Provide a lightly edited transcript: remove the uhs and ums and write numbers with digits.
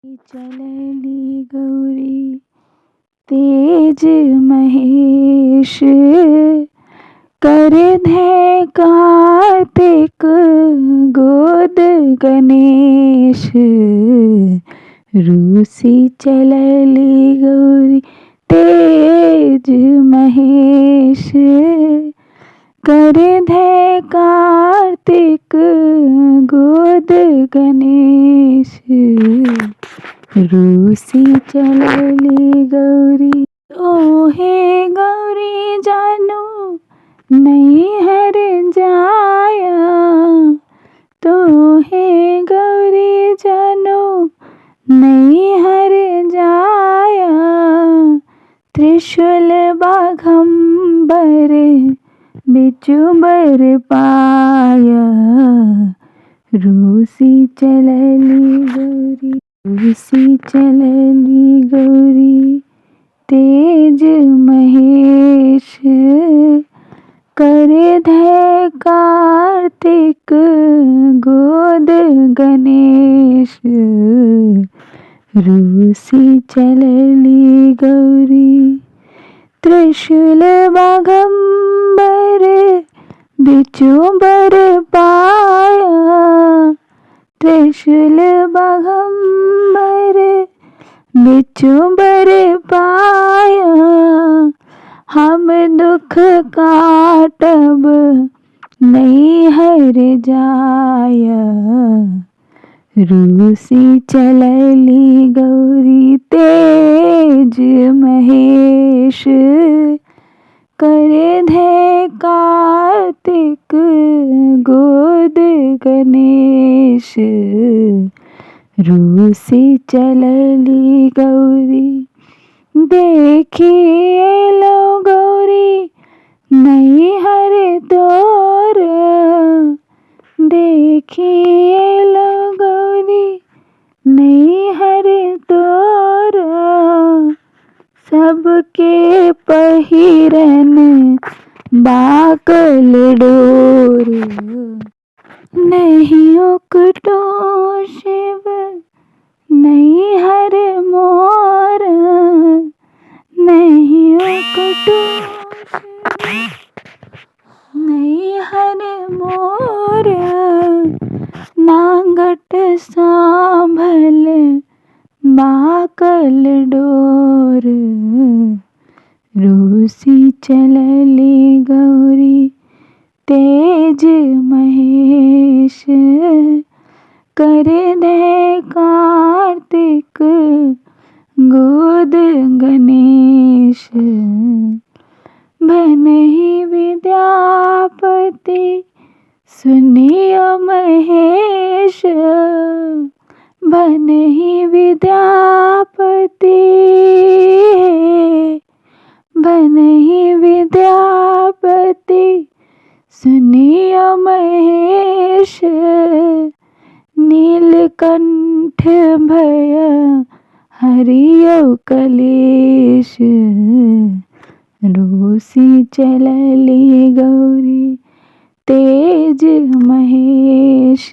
चलली गौरी तेज महेश, कर धै कार्तिक गोद गणेश। रूसी चलली गौरी तेज महेश, कर धै कार्तिक गोद गणेश। रूसी चलली गौरी। तोहे गौरी जानू नैहर जाया, तोहे गौरी जानू नैहर जाया। त्रिशूल बाघम्बर बिचु बर पाया। रूसी चलली गौरी, रूसी चलली गौरी तेज महेश, कर धै कार्तिक गोद गणेश। रूसी चलली गौरी। त्रिशूल बाघम्बर बिचु बर पाया, त्रिशूल बाघम्बर बिचु बर पाया। हम दुख काटब नैहर जाय। रूसी चलली गौरी तेज महेश, कर धै कार्तिक गोद गणेश। रूसी चलली गौरी। देखी एलौ गौरी नैहर तोर, देखी एलौ गौरी नैहर तोर। सबके पहिरन बाकल डोर। नहि उकटो शिव नैहर मोर, नहि उकटो शिव नैहर मोर। नाँगट साँभल बाकल डोर। रूसी चलली गौरी तेज महेश, कर धै कार्तिक गोद गणेश। भनहि विद्यापति सुनियो महेश, भनहि विद्यापति, भनहि विद्यापति सुनियो महेश। नीलकंठ भय हरियौ कलेश। रूसी चलली गौरी तेज महेश।